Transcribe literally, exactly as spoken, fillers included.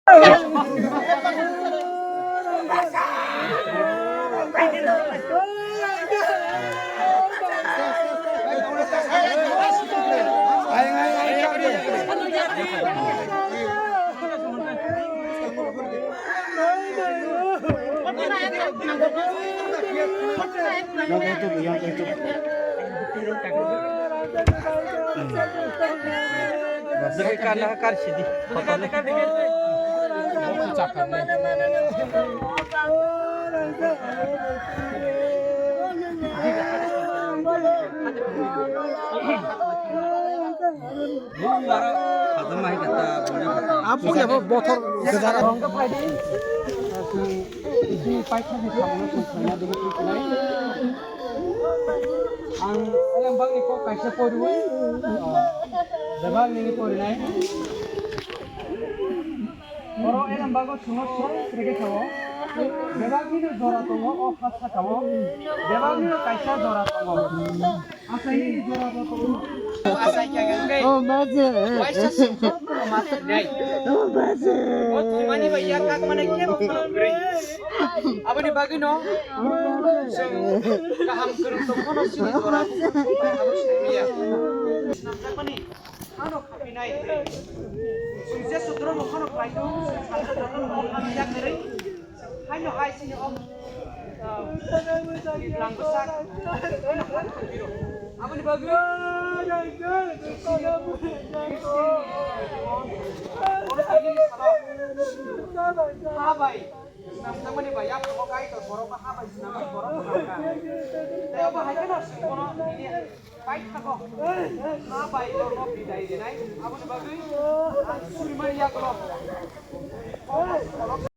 Apo ya bo bothor. Ang elembakni kok kaisa poriwi. Bebak nini porinai. Oro elembakgo sungo song krege sao. Bebaknino jora tongo o ha sakao. Bebaknino kaisa jora tongo. Achaini jora bo tongo. Achai kya kya kya. Oh, maje. Waisa singko kuno master nai. Oh, maje. O thumani bai ya kak mane kebo kuno gre. Aboni bagwi no. Song kaham kwrwng tongkhono sini jora. Abo sini ya. Namjakmani. Ano khapinai. Singse sutro no khano khlaio. Singse sutro no khano khlaio. Haino hai sini om. Langsa. Aboni bagwi. Oro tini salo. Ha bai. Namjakmani bai ya phago kai to borok ha bai sinamani borok. Tei obo hai kheno singkono nini. Pai thago. Ma bai borok bidai rinai. Aboni bagwi ang suri mani yagulo.